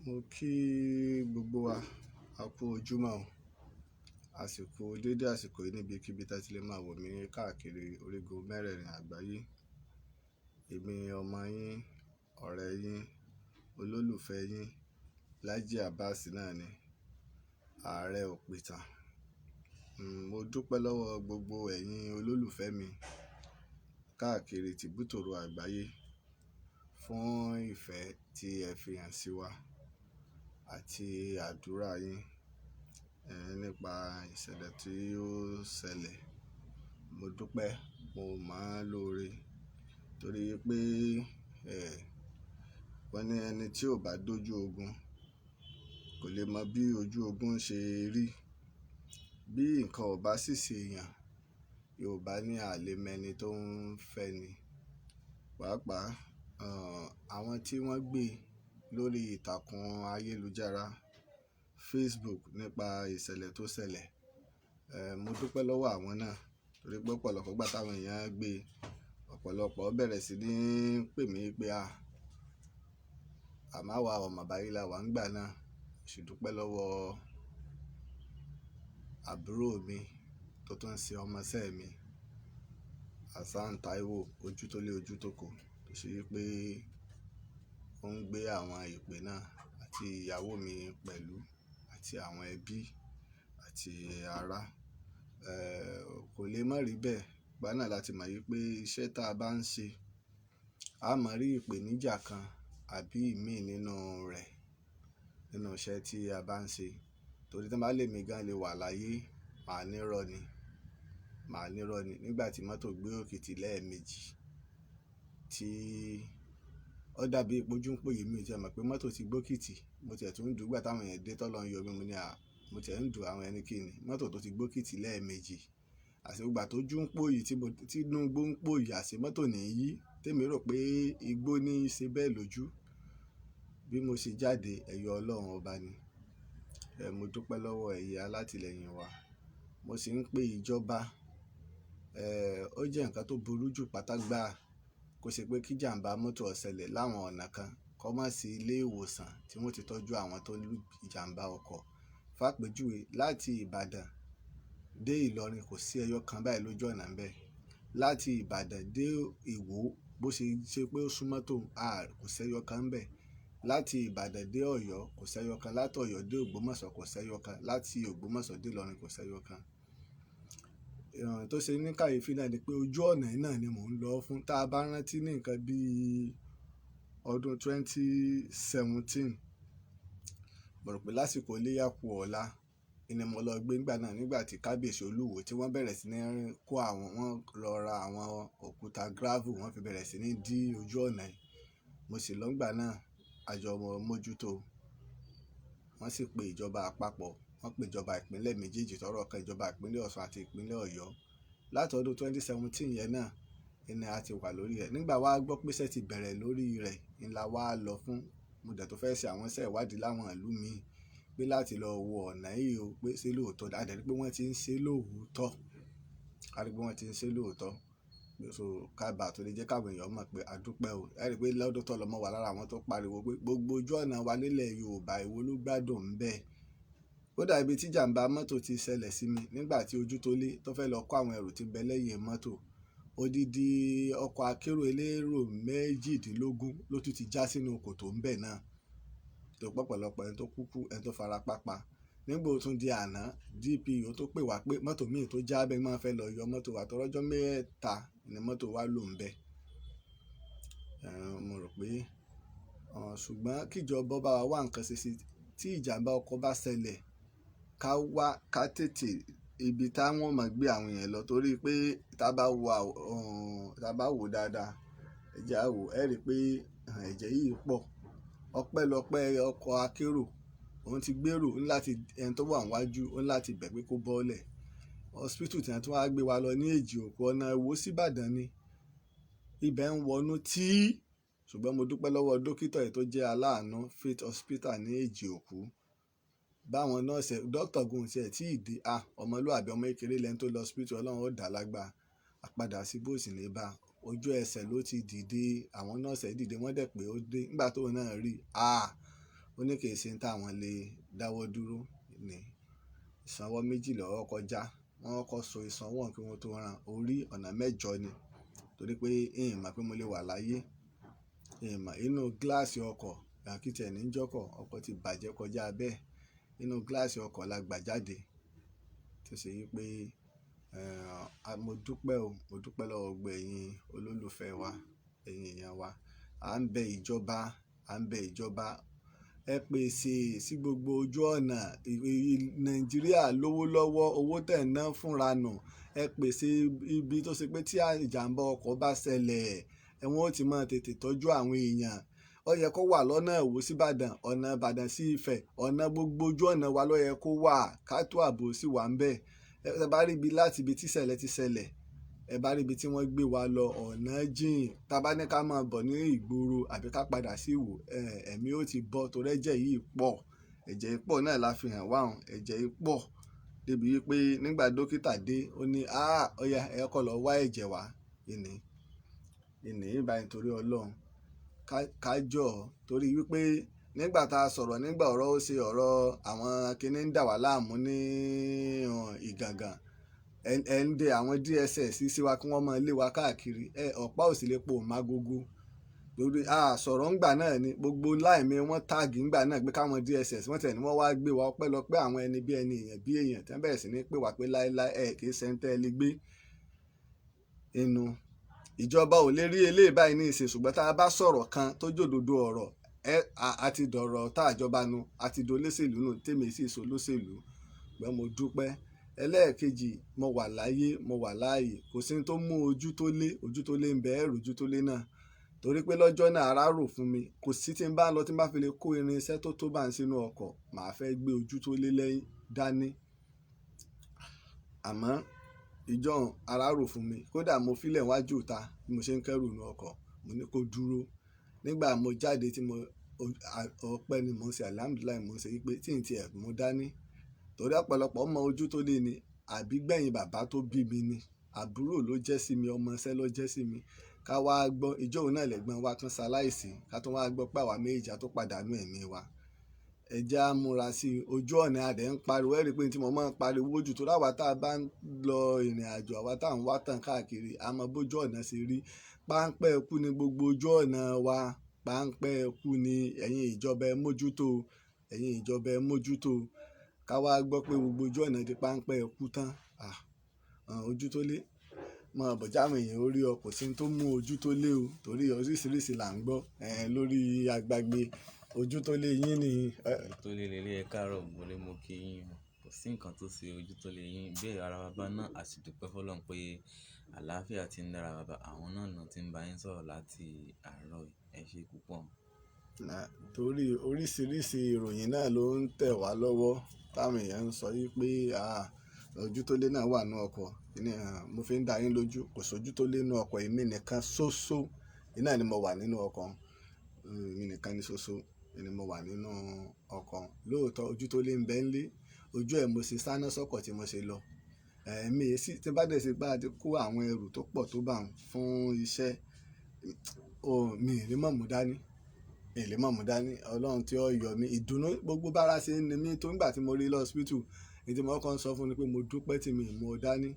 Mo kí gbogbo wa, a kú ojúmọ́ o. Àsìkò dédé àsìkò yìí níbi kíbi tí ẹ ti lè máa wò mí káàkiri orígun mẹ́rẹ̀ẹ̀rin àgbáyé. Èmi ọmọ yín, ọ̀rẹ́ yín, olólùfẹ́ yín, Laji Abbas náà ni, ààrẹ òpìtàn. Mo dúpẹ́ lọ́wọ́ gbogbo ẹ̀yin olólùfẹ́ mi káàkiri tìbútòrò àgbáyé fún ìfẹ́ tí ẹ fi hàn sí wa àti àdúrà yín, nípa ìṣẹ̀lẹ̀ tí ó ṣẹlẹ̀. Mo dúpẹ́, mo mọ̀ ọ́n lóore torí pé, wọ́n ní ẹni tí ò bá dójú ogun kò lè mọ bí ojú ogun ṣe rí. Bí nǹkan ò bá sì ṣe èèyàn, Yorùbá ní a lè mọ ẹni tó ń fẹ́ ni. Pàápàá, àwọn tí wọ́n gbé lórí ìtàkùn ayélujára Facebook nípa ìṣẹ̀lẹ̀ tó ṣẹlẹ̀. Mo dúpẹ́ lọ́wọ́ àwọn náà torí pé ọ̀pọ̀lọpọ̀ ìgbà táwọn èèyàn gbé, ọ̀pọ̀lọpọ̀ bẹ̀rẹ̀ sí ní pè mí pé a, àmá wa ò mọ̀ báyìí la wà nígbà náà. Mo sì dúpẹ́ lọ́wọ́ àbúrò mi tó tún ṣe ọmọṣẹ́ mi, Hassan Taiwo, ojú tó lé ojú tó kò, tó ṣe wípé ó ń gbé àwọn ìpè náà àti ìyàwó mi pẹ̀lú àti àwọn ẹbí àti ará. Kò lè má rí bẹ́ẹ̀. Ìgbà náà la ti mọ̀ wípé iṣẹ́ tá a bá ń ṣe, a máa rí ìpèníjà kan àbí ìmí nínú rẹ̀, nínú iṣẹ́ tí a bá ń ṣe. Torí tí wọ́n bá lé mi gan lè wà láyé, màá nírọ́ ni, màá nírọ́ ni. Nígbà tí mọ́tò gbé òkìtì lẹ́ẹ̀mejì tí ó dàbí ìpojú ń pòyì mí, tí ẹ mọ̀ pé mọ́tò ti gbé òkìtì, mo tiẹ̀ tún ń dùn ìgbà táwọn èèyàn dé tọ́ lọ ń yọ mí, mo ní à, mo tiẹ̀ ń dùn àwọn ẹni kíni. Mọ́tò tó ti gbé òkìtì lẹ́ẹ̀mejì, àṣẹ ìgbà tó jú ń pòyì tí mo, tí inú igbó ń pòyì, àṣẹ mọ́tò ní yí, tèmi rò pé igbó ní í ṣe bẹ́ẹ̀ lójú. Bí mo ṣe jáde, ẹ̀yọ Ọlọ́run ọba ni. Mo dúpẹ́ lọ́wọ́ ẹ̀yin alátìlẹ́yìn wa. Mo sì ń pè ìjọba. Ó jẹ́ ǹkan tó burú jù pátá gbà kó ṣe pé kí ìjàmbá mọ́tò ó ṣẹlẹ̀ láwọn ọ̀nà kan, kó má sí ilé ìwòsàn tí wọ́n ti tọ́jú àwọn tó ní ìjàmbá ọkọ̀. Fápejúwe láti Ìbàdàn dé Ìlọrin kò sí ẹyọ kan báyìí lójú ọ̀nà ń bẹ. Láti Ìbàdàn dé Ìwó bó ṣe ṣe pé ó súnmọ́ tó, a kò sí ẹyọ kan ń bẹ. Láti Ìbàdàn dé Ọ̀yọ́ kò sí ẹyọ kan. Láti Ọ̀yọ́ dé Ògbómọ̀ṣọ́ kò sí ẹyọ kan. Láti Ògbómọ̀ṣọ́ dé Ìlọrin kò sí ẹyọ kan. Ìròyìn tó ṣe ní kàyéfì náà ni pé ojú ọ̀nà yìí náà ni mò ń lọ fún. Tá a bá rántí ní nǹkan bí ọdún 2017, mo rò pé lásìkò iléyá kú ọ̀la, ni mo lọ gbé nígbà náà nígbà tí Kábíyèsí Olúwo tí wọ́n bẹ̀rẹ̀ sí ní kó àwọn, wọ́n lọ ra àwọn òkúta gravel, wọ́n fi bẹ̀rẹ̀ sí ní dí ojú ọ̀nà yìí. Mo sì lọ nígbà náà, àjọ mójútó. Wọ́n sì pe ìjọba àpapọ̀, wọ́n pe ìjọba ìpínlẹ̀ méjèèjì tọ́rọ̀ kan, ìjọba ìpínlẹ̀ Ọ̀ṣun àti ìpínlẹ̀ Ọ̀yọ́. Láti ọdún 2017 yẹn náà ni a ti wà lórí rẹ̀. Nígbà wá gbọ́ pé iṣẹ́ ti bẹ̀rẹ̀ lórí rẹ̀, ni la wá lọ fún. Mo dẹ̀ tó fẹ́ ṣe àwọn iṣẹ́ ìwádìí láwọn ìlú mi pé láti lọ wo ọ̀nà yìí o pé ṣé lóòótọ́. A dẹ̀ rí pé wọ́n ti ń ṣe lóòótọ́. A rí pé wọ́n ti ń ṣe lóòótọ́. So ká bá tó lè jẹ́ káwọn èèyàn mọ̀ pé a dúpẹ́ o. Ẹ rí i pé lọ́dún tó lọ mọ́ wa lára àwọn tó pariwo pé gbogbo ojú ọ̀nà wa nílẹ̀ Yorùbá èwo ló gbádùn ń bẹ. Ó dà ibi tí ìjàmbá mọ́tò ti ṣẹlẹ̀ sí mi nígbà tí ojú tó lé tó fẹ́ lọ kó àwọn ẹrù tí ń bẹ lẹ́yìn mọ́tò. Odidi ọkọ̀ akérò elérò méjìdínlógún ló tún ti já sínú kòtò ń bẹ náà. Tó pọ̀pọ̀lọpọ̀ ẹni tó kú kú, ẹni tó fara pa pa. Nígbà ó tún di àná, DPO tó pè wá pé mọ́tò mìíràn tó já bẹ́ẹ̀ máa fẹ́ lọ yọ mọ́tò wa torí ọjọ́ mẹ́ta ni mọ́tò wa lò ń bẹ. Mo rò pé, ṣùgbọ́n kí ìjọba bá wa wá ǹkan ṣe sí tí ìjàmbá ọkọ̀ bá ṣẹlẹ̀, ká wá ká tètè ibi táwọn máa gbé àwọn èèyàn lọ torí pé tá bá wo, tá bá wò dáadáa, ẹ̀jẹ̀ á wò, ẹ rí i pé ẹ̀jẹ̀ yìí pọ̀. Ọpẹ́lọpẹ́ ọkọ̀ akérò, òun ti gbérò láti ẹni tó wà níwájú, ó ní láti bẹ̀ pé kó bọ́lẹ̀. Hospital tí wọ́n tún wá gbé wa lọ ní èjì òkú ọ̀nà Ìwó sí Ìbàdàn ni. Ibẹ̀ ń wọnú tí, ṣùgbọ́n mo dúpẹ́ lọ́wọ́ dókítà yìí tó jẹ́ aláàánú Faith Hospital ní èjì òkú. Báwọn nọ́ọ̀sì, dókítà gun tí ẹ̀ tí ì dé, a ọmọlúàbí ọmọ kékeré lẹ́ni tó lọ hospital, Ọlọ́run ó dà lágbà. Àpadà sí bó sì ní bá. Ojú ẹsẹ̀ ló ti dìde, àwọn nọ́ọ̀sì dìde, wọ́n dẹ̀ pé ó dé. Nígbà tó náà rí, a ó Ó ní kì í ṣe ohun táwọn lè dáwọ́ dúró ni. Ìsanwó méjì lọ́wọ́ kọjá. Wọ́n kọ́kọ́ so ìsanwó kí wọ́n tó rán orí ọ̀nà mẹ́jọ ni. Torí pé ìn mọ̀ pé mo lè wà láyé. Ìn mọ̀ inú gíláàsì ọkọ̀, kí tí ẹ ní jọ́kọ̀, ọkọ̀ ti bàjẹ́ kọjá bẹ́ẹ̀. Inú gíláàsì ọkọ̀ la gbà jáde. Tó ṣe wípé, mo dúpẹ́ o, mo dúpẹ́ lọ́wọ́ gbogbo ẹ̀yin olólùfẹ́ wa, ẹ̀yin èèyàn wa. À ń bẹ ìjọba, à ń bẹ ìjọba. Ẹ pèsè sí gbogbo ojú ọ̀nà. Nàìjíríà lówó lọ́wọ́, owó tẹ̀ ń ná fúnra nù. Ẹ pèsè ibi tó ṣe pé tí ìjàmbá ọkọ̀ bá ṣẹlẹ̀, wọ́n ó ti máa tètè tọ́jú àwọn èèyàn. Ó yẹ kó wà lọ́nà Ìwó sí Ìbàdàn, ọ̀nà Ìbàdàn sí Ifẹ̀, ọ̀nà gbogbo ojú ọ̀nà wa ló yẹ kó wà. Ká tó ààbò sì wà níbẹ̀. Ẹ bá rí ibi láti ibi tí ìṣẹ̀lẹ̀ ti ṣẹlẹ̀, ẹ bá rí ibi tí wọ́n gbé wa lọ, ọ̀nà jìn. Tí a bá ní ká máa bọ̀ ní ìgboro àbí ká padà sí Ìwó, ẹ̀mí ó ti bọ́ torí ẹ̀jẹ̀ yìí pọ̀. Ẹ̀jẹ̀ yìí pọ̀ náà la fi hàn wá òun. Ẹ̀jẹ̀ yìí pọ̀ débi wípé nígbà dókítà dé, ó ní, "áà, óyá, ẹ kọ́ lọ wá ẹ̀jẹ̀ wá." Ìní, ìní báyìí nítorí Ọlọ́run. Ká jọ̀ torí wípé nígbà tá a sọ̀rọ̀ nígbà ọ̀rọ̀ ó ṣe ọ̀rọ̀ àwọn kíní ń dà wá láàmú ní Ìgàngán. Ẹ ń dé àwọn DSS sí wa kí wọ́n máa lé wa káàkiri. Ọ̀pá ò sì lè po òmágogo. Torí a sọ̀rọ̀ ńgbà náà ni gbogbo line mi wọ́n tag ńgbà náà pé káwọn DSS wọ́n tẹ̀ ní wọ́n wá gbé wa ọpẹ́lọpẹ́ àwọn ẹni bí ẹni èèyàn bí èèyàn tí wọ́n bẹ̀rẹ̀ sí ní pè wá pé láéláé ẹ kì í ṣe ń tẹ́ ẹ lè gbé. Inú ìjọba ò lè rí eléyìí báyìí ní ìsìn, ṣùgbọ́n tá a bá sọ̀rọ̀ kan tó jòdodo ọ̀rọ̀, a ti dọ̀rọ̀ tá ìjọba nu, a ti dolóṣèlú nù, tèmi sì so lóṣèlú. Ṣùgbọ́n mo dúpẹ́. Ẹlẹ́ẹ̀kejì, mo wà láyé, mo wà láàyè. Kò sí ohun tó mú ojú tó lé, ojú tó lé ń bẹ, ẹ̀rù ojú tó lé náà. Torí pé lọ́jọ́ náà ara rò fún mi. Kò sí tí ń bá lọ tí ń bá fi lè kó irinṣẹ́ tó tó bá ń sínú ọkọ̀, màá fẹ́ gbé ojú tó lé lẹ́yìn dání. Àmọ́ ìjọ́un ara rò fún mi. Kódà mo fi lẹ̀ wájú ìta bí mo ṣe ń kẹ́rù inú ọkọ̀, mo ní kó dúró. Nígbà mo jáde tí mo, ọpẹ́ ni mò ń ṣe, alhamdulillah mò ń ṣe wípé tí ń ti ẹ̀ mú dání. Torí ọ̀pọ̀lọpọ̀ mọ ojú tó lé ni, àbí gbẹ̀yìn bàbá tó bí mi ni. Àbúrò ló jẹ́ sí mi, ọmọ iṣẹ́ ló jẹ́ sí mi. Ká wá gbọ́, ìjọ́un náà lẹ̀gbọ́n wa tún ṣaláìsí. Ká tún wá gbọ́ pé àwa méjì a tó pàdánù ẹ̀mí wa. Ẹ jẹ́ á múra sí ojú ọ̀nà. A dẹ̀ ń pariwo. Ẹ rí pé tí mo máa ń pariwo jù torí àwa tá a bá ń lọ ìrìnàjò, àwa tá ń wá tán káàkiri, a mọ bójú ọ̀nà ṣe rí. Páńpẹ́ ikú ni gbogbo ojú ọ̀nà wa. Páńpẹ́ ikú ni. Ẹ̀yin ìjọba ẹ mójútó. Ẹ̀yin ìjọba ẹ mójútó. Ká wá gbọ́ pé gbogbo ojú ọ̀nà di páńpẹ́ ikú tán. Ojú tó lé. Mọ̀ bọ̀ jáwọn èèyàn ó rí ọ, kò sí ohun tó mú ojú tó lé o torí oríṣiríṣi là ń gbọ́, lórí agbègbè ojú tó lé yín ni. Ojú tó lé lélẹ̀, ẹ káàárọ̀, gbogbo ilé mo kí yín o. Kò sí nǹkan tó ṣe ojú tó lé yín. Bẹ́ẹ̀ ara bàbá náà, a sì dúpẹ́ fún Ọlọ́run pé àlàáfíà tí ń dára bàbá. Àwọn náà náà tí ń bá yín sọ̀rọ̀ láti àárọ̀ yìí. Ẹ ṣé púpọ̀. Torí oríṣiríṣi ìròyìn náà ló ń tẹ̀ wá lọ́wọ́ táwọn èèyàn ń sọ wípé, ojú tó lé náà wà nínú ọkọ̀. Kíni, mo fi ń dá yín lójú. Kò sí ojú tó lé nínú ọkọ̀, èmi nìkan ṣoṣo. Iná ni mo wà nínú ọkọ̀. Èmi nìkan ni ṣoṣo ni mo wà nínú ọkọ̀. Lóòótọ́ ojú tó lé ń bẹ nílé. Ojú ẹ mo ṣe sáná sọ́kọ̀ tí mo ṣe lọ. Èmi sì tí bá dẹ̀ sí pé a ti kó àwọn ẹrù tó pọ̀ tó bá ń fún iṣẹ́, mi ò lè mọ̀ mú dání. Mi ò lè mọ̀ mú dání. Ọlọ́run tí ó yọ mí, ìdùnnú gbogbo bára ṣe ń ni mí tó nígbà tí mo rí lọ hospital. Èyí tí mo kọ́kọ́ ń sọ fún ni pé mo dúpẹ́ tí mi ò mú ọ dání.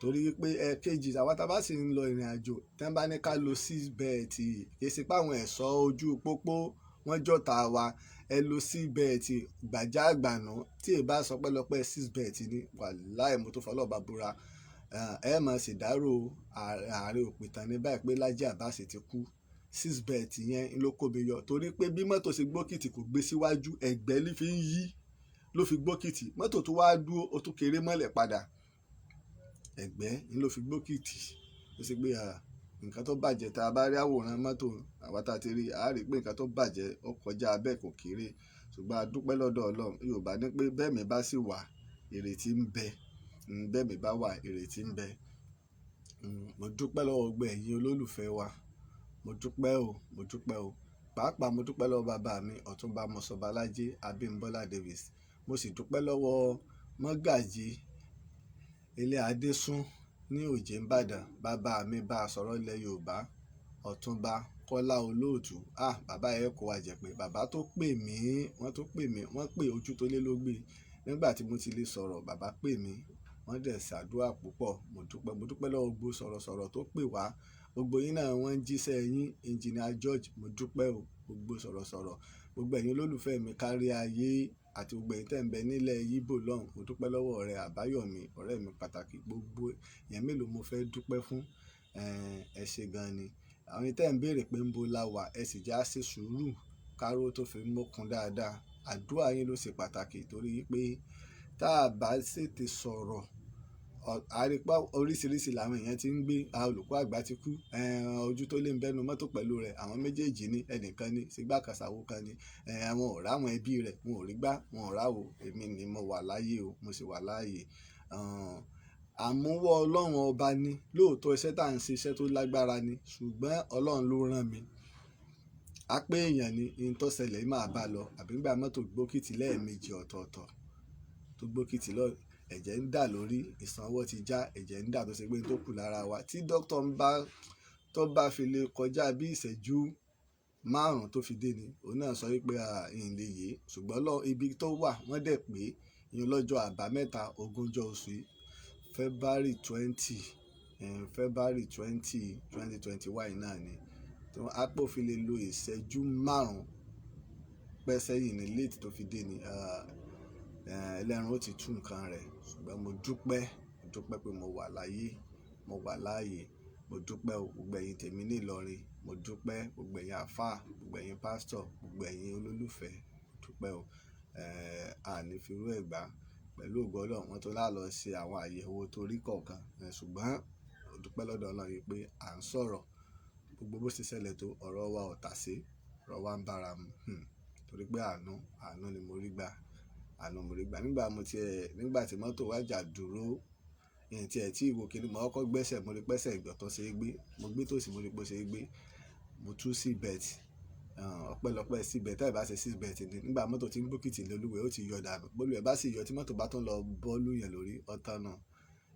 Torí wípé ẹ̀kejì, àwa tá bá sì ń lọ ìrìnàjò, tí wọ́n bá ní ká lo seat belt, kì í ṣe pé àwọn ẹ̀ṣọ́ ojú pópó wọ́n jọ̀ta wa. Ẹ lo seat belt, gbàjà gbànú. Tí ì bá sọ pẹ́lọpẹ́ seat belt ni, wàláì mo tó fọlọ́ba búra. Ẹ má sì dárò ààrẹ òpìtàn ní báyìí pé Laji Abbas ti kú. Seat belt yẹn ló kó mi yọ torí pé bí mọ́tò ṣe gbókìtì kò gbé síwájú, ẹ̀gbẹ́ ló fi ń yí ló fi gbókìtì. Mọ́tò tó wá dúró, ó tún kéré mọ́lẹ̀ padà. Ẹ̀gbẹ́ ló fi gbókìtì. Ó ṣe pé, nǹkan tó bàjẹ́ tí a bá rí àwòrán mọ́tò, àwa tá a ti rí, a rí pé nǹkan tó bàjẹ́ ó kọjá bẹ́ẹ̀ kò kéré. Ṣùgbọ́n a dúpẹ́ lọ́dọ̀ Ọlọ́run. Yorùbá ní pé bẹ́ẹ̀ mi bá sì wà, ìrètí ń bẹ. Bẹ́ẹ̀ mi bá wà, ìrètí ń bẹ. Mo dúpẹ́ lọ́wọ́ gbogbo ẹ̀yin olólùfẹ́ wa. Mo dúpẹ́ o, mo dúpẹ́ o. Pàápàá mo dúpẹ́ lọ́wọ́ bàbá mi, Ọ̀túnba Mọ́sọ̀bálájí Abímbọ́lá Davis. Mo sì dúpẹ́ lọ́wọ́ Mọ́gàjí Ilé Adésún ní Òjé Ìbàdàn. Bàbá mi bá sọ̀rọ̀ ilẹ̀ Yorùbá, Ọ̀túnba Kọ́lá Olóòtú. Ah, bàbá ẹ kó wa jẹ pé bàbá tó pè mí, wọ́n tó pè mí, wọ́n pè ojú tó lé ló gbé. Nígbà tí mo ti lè sọ̀rọ̀, bàbá pè mí, wọ́n dẹ̀ ṣàdúrà púpọ̀. Mo dúpẹ́, mo dúpẹ́ lọ́wọ́ gbogbo sọ̀rọ̀sọ̀rọ̀ tó pè wá. Gbogbo yín náà wọ́n ń jíṣẹ́ yín, Engineer George, mo dúpẹ́ o. Gbogbo sọ̀rọ̀sọ̀rọ̀, gbogbo ẹ̀yin olólùfẹ́ mi kárí ayé àti gbogbo ẹ̀yin tẹ́ ń bẹ nílẹ̀ Íbò lọ́hùn, mo dúpẹ́ lọ́wọ́ ọ̀rẹ́ Àbáyọ̀mí, ọ̀rẹ́ mi pàtàkì. Gbogbo èèyàn mélòó mo fẹ́ dúpẹ́ fún, ẹ ṣe gan ni. Àwọn ẹ̀yin tẹ́ ń béèrè pé ńbo la wà, ẹ sì já ṣe sùúrù káró tó fi mókun dáadáa. Àdúrà yín ló ṣe pàtàkì torí pé tá a bá ṣètè sọ̀rọ̀, a rí pé oríṣiríṣi làwọn èèyàn tí ń gbé. Olùkọ́ àgbà ti kú, ojú tó lé ń bẹ́nu mọ́tò pẹ̀lú rẹ̀, àwọn méjèèjì ni, ẹnìkan ni, sígbà kan ṣàwo kan ni. Àwọn ò rà àwọn ẹbí rẹ̀, wọn ò rí gbá, wọn ò rà wò. Èmi ni mo wà láyé o, mo sì wà láàyè. Àmúwọ́ Ọlọ́run ọba ni. Lóòótọ́ iṣẹ́ tá à ń ṣe iṣẹ́ tó lágbára ni, ṣùgbọ́n Ọlọ́run ló rán mi. A pé èèyàn ni, ohun tó ṣẹlẹ̀ máa bá lọ. Àbí nígbà mọ́tò gbókìtì lẹ́ẹ̀mejì ọ̀tọ̀ọ̀tọ̀ tó gbókìtì lọ, ẹ̀jẹ̀ ń dà lórí, ìsàn ọwọ́ ti já, ẹ̀jẹ̀ ń dà tó ṣe pé ohun tó kù lára wa. Tí dókítà ń bá, tó bá fi lè kọjá bí ìṣẹ́jú márùn-ún tó fi dé ni, òun náà sọ wípé, à, ìyìn lè yé. Ṣùgbọ́n lọ ibi tó wà wọ́n dẹ̀ pé ìyẹn lọ́jọ́ àbámẹ́ta ogúnjọ́ oṣù yìí, February 20, February 20, 2021 náà ni. Tí wọ́n á pò fi lè lo ìṣẹ́jú márùn-ún pẹ́ sẹ́yìn ní late tó fi dé ni, ẹlẹ́ran ó ti tú nǹkan rẹ̀. Ṣùgbọ́n mo dúpẹ́, mo dúpẹ́ pé mo wà láyé, mo wà láàyè. Mo dúpẹ́ o, gbogbo ẹ̀yin tèmi ní Ìlọrin. Mo dúpẹ́ gbogbo ẹ̀yin àlfá, gbogbo ẹ̀yin pastor, gbogbo ẹ̀yin olólùfẹ́. Mo dúpẹ́ o. A ní fi irú ẹ̀ gbá pẹ̀lú ògo Ọlọ́run. Wọ́n tó lá lọ ṣe àwọn àyẹ̀wò torí kọ̀ọ̀kan. Ṣùgbọ́n mo dúpẹ́ lọ́dọ̀ Ọlọ́run wípé à ń sọ̀rọ̀. Gbogbo bó ṣe ṣẹlẹ̀ tó, ọ̀rọ̀ wa ò tàsé, ọ̀rọ̀ wa ń bá ara mu. Torí pé àánú, àánú ni mo rí gbà. Àánú mo rí gbà. Nígbà mo ti ẹ, nígbà tí mọ́tò wá jà dúró, ìyẹn tí ẹ tí ìwò kíni, mo kọ́kọ́ gbẹ́sẹ̀, mo rí pẹ́sẹ̀ ìgbọ̀n tó ṣe é gbé. Mo gbé tòsí, mo rí pé ó ṣe é gbé. Mo tú seat belt. Ọpẹ́lọpẹ́ seat belt. Tẹ́ ẹ bá ṣe seat belt ni, nígbà mọ́tò tí ń gbókìtì lólúwẹ̀, ó ti yọ dànù. Bólúwẹ̀ bá sì yọ tí mọ́tò bá tún lọ bọ́ lú yẹn lórí, ọ̀tán náà.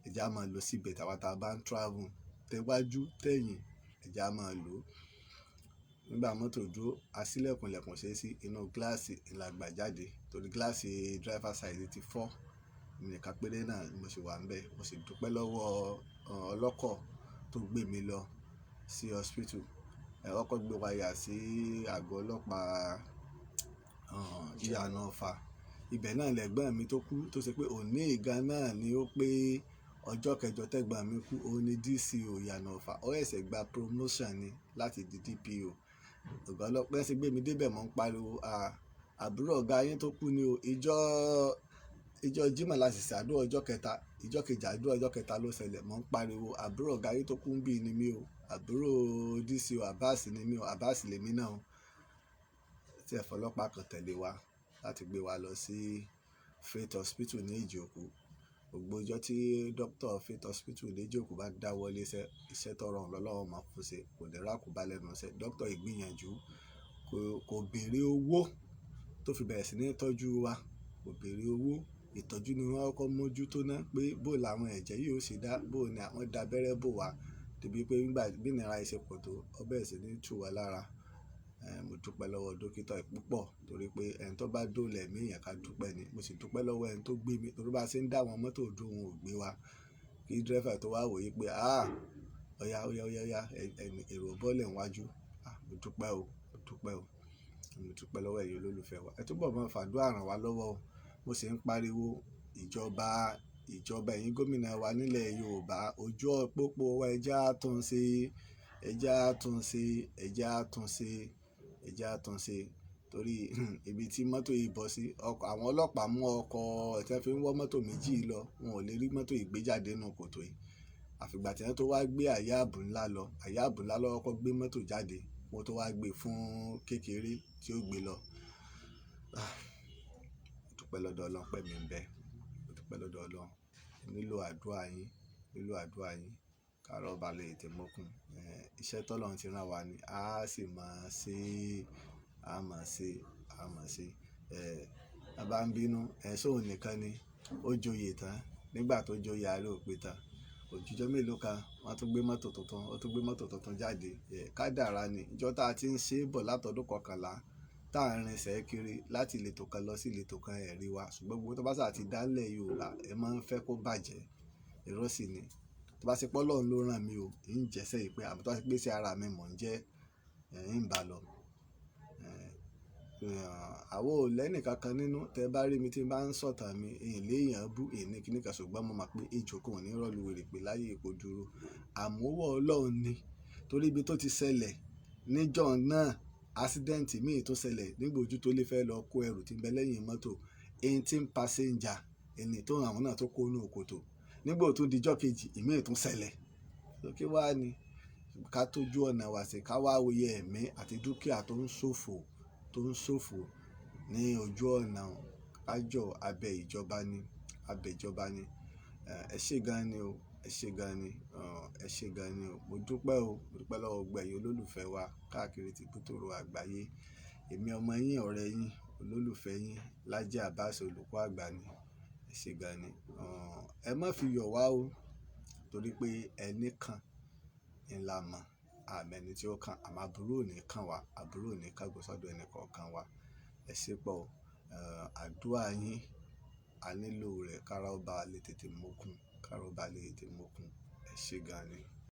Ẹ jẹ́ á máa lo seat belt àwa tí a bá ń travel. Tẹ wájú, tẹ̀yìn, ẹ jẹ́ á máa lò ó. Nígbà mọ́tò dúró, a ṣílẹ̀kùn ilẹ̀kùn ṣe sí inú gíláàsì la gbà jáde torí gíláàsì driver side ti fọ́. Èmi nìkan péré náà mo sì wà níbẹ̀. Mo sì dúpẹ́ lọ́wọ́ ọlọ́kọ̀ tó gbé mi lọ sí hospital. Ó kọ́ gbé wa yà sí àgọ́ ọlọ́pàá, ìyànà Ọ̀fà. Ibẹ̀ náà lẹ̀gbọ́n mi tó kú tó ṣe pé òní gan náà ni ó pé ọjọ́ kẹjọ tẹ́gbọ́n mi kú. Òun ni DCO ìyànà Ọ̀fà. Ó ṣẹ̀ṣẹ̀ gba promotion ni láti di DPO. Ọ̀gá ọlọ́pàá ṣe gbé mi dé ibẹ̀, mò ń pariwo, à, àbúrò ọ̀gá yín tó kú ni o. Ìjọ, ìjọ Jímọ̀ la sì ṣàdúrà ọjọ́ kẹta. Ìjọ kejì àdúrà ọjọ́ kẹta ló ṣẹlẹ̀. Mò ń pariwo, àbúrò ọ̀gá yín tó kú ń bí ni mí o. Àbúrò DCO Abbas ni mí o. Abbas lèmi náà o. Tí ẹ̀fọ́ ọlọ́pàá kan tẹ̀lé wa láti gbé wa lọ sí Faith Hospital ní Ìjòkó. Gbogbo ọjọ́ tí doctor Faith Hospital ní Ìjòkó bá dáwọ́ lé iṣẹ́, iṣẹ́ tó rọrùn lọ́lọ́run máa fún ṣe, kò ní rákòbá lẹ́nu iṣẹ́. Doctor yìí gbìyànjú, kò béèrè owó tó fi bẹ̀rẹ̀ sí ní tọ́jú wa. Kò béèrè owó. Ìtọ́jú ni wọ́n kọ́kọ́ mójú tó ná pé bó làwọn ẹ̀jẹ̀ yìí ó ṣe dá, bó ni àwọn dá abẹ́rẹ́ bò wá. Débi pé nígbà bí ìnira yìí ṣe pọ̀ tó, ó bẹ̀rẹ̀ sí ní tú wa lára. Mo dúpẹ́ lọ́wọ́ dókítà yìí púpọ̀ torí pé ẹni tó bá dóòlà ẹ̀mí èèyàn ká dúpẹ́ ni. Mo sì dúpẹ́ lọ́wọ́ ẹni tó gbé mi torí bá ṣe ń dá àwọn mọ́tò dúró, wọn ò gbé wa. Kí driver tó wá wò wípé, "àh! Ọ̀yá, ọ̀yá, ọ̀yá, ọ̀yá, èrò bọ́lẹ̀ níwájú." Ah, mo dúpẹ́ o, mo dúpẹ́ o. Mo dúpẹ́ lọ́wọ́ ẹ̀yin olólùfẹ́ wa. Ẹ túbọ̀ máa fàdúrà ràn wá lọ́wọ́ o. Mo sì ń pariwo ìjọba, ìjọba ẹ̀yin gómìnà wa nílẹ̀ Yorùbá, ojú pópó wa ẹ jẹ́ á tún ṣe, ẹ jẹ́ á tún ṣe, ẹ jẹ́ á tún ṣe, ẹ jẹ́ á tún ṣe. Torí ibi tí mọ́tò yìí bọ́ sí, ọkọ̀, àwọn ọlọ́pàá mú ọkọ̀ tí wọ́n fi ń wọ́ mọ́tò méjì lọ, wọn ò lè rí mọ́tò yìí gbé jáde nínú kòtò yìí. Àfi ìgbà tí wọ́n tó wá gbé àyàbù ńlá lọ, àyàbù ńlá ló kọ́kọ́ gbé mọ́tò jáde, wọ́n tó wá gbé fún kékeré tí ó gbé lọ. Ah, mo dúpẹ́ lọ́dọ̀ Ọlọ́run pé mi ń bẹ. Mo dúpẹ́ lọ́dọ̀ Ọlọ́run. Mo nílò àdúrà yín, nílò àdúrà yín. Ká rọ́ ba lè tètè mókun. Iṣẹ́ tó Ọlọ́run ti rán wa ni. A sì máa ṣe, a máa ṣe, a máa ṣe. A bá ń bínú, ṣé òun nìkan ni? Ó joyè tán. Nígbà tó joyè, ààrẹ ò pé tán. Òjijọ́ mélòó kan wọ́n tún gbé mọ́tò tuntun, wọ́n tún gbé mọ́tò tuntun jáde. Kádàrá ni. Ìjọ tá a ti ń ṣe bọ̀ látọdún 11 tá à ń rinṣẹ́ kiri láti ìletò kan lọ sí ìletò kan, ẹ̀rí wa. Ṣùgbọ́n gbogbo tó bá sà ti dálẹ̀ Yorùbá, ẹ máa ń fẹ́ kó bàjẹ́. Irọ́ sì ni. Tó bá ṣe pé Ọlọ́run ló rán mi o, ń jẹ́sẹ̀ yìí pé àmọ́ tó bá ṣe pé sí ara mi mò ń jẹ́, ń bá lọ. Àwa ò lẹ́ni kankan nínú. Tẹ bá rí mi tí ń bá ń sọ̀tàn mi, ìn léèyàn bú, ìn ní kíní kan, ṣùgbọ́n mo mọ̀ pé ejò kan ò ní rọ́ lu wèrè pé láyé kò dúró. Àmọ́ ọwọ́ Ọlọ́run ni. Torí ibi tó ti ṣẹlẹ̀ níjọ́ náà, accident míì tó ṣẹlẹ̀ nígbà ojú tó lé fẹ́ lọ kó ẹrù tí ń bẹ lẹ́yìn mọ́tò, 18 passenger ẹni tó àwọn náà tó kó inú kòtò. Nígbà tó di ìjọ́ kejì, ìmíì tún ṣẹlẹ̀. So kí wá ni ká tójú ọ̀nà wa ṣe, ká wá wo iye ẹ̀mí àti dúkìá tó ń ṣòfò, tó ń ṣòfò ní ojú ọ̀nà. Ká jọ abẹ ìjọba ni, abẹ ìjọba ni. Ẹ ṣé gan ni o, ẹ ṣé gan ni, ẹ ṣé gan ni o. Mo dúpẹ́ o, mo dúpẹ́ lọ́wọ́ gbogbo ẹ̀yin olólùfẹ́ wa káàkiri tìbútòrò àgbáyé. Èmi ọmọ yín, ọ̀rẹ́ yín, olólùfẹ́ yín, Laji Abbas olùkọ́ àgbà ni. Ẹ ṣé gan ni. Ẹ má fi yọ̀ wá o, torí pé ẹni kan ń la mọ̀, àmọ́ ẹni tí ó kan, àmọ́ àbúrò ò ní kàn wá, àbúrò ò ní kángun sọ́dọ̀ ẹni kọ̀ọ̀kan wa. Ẹ ṣé pọ̀ o. Àdúrà yín, a nílò rẹ̀ kára ó bá lè tètè mókun, kára ó bá lè tètè mókun. Ẹ ṣé gan ni.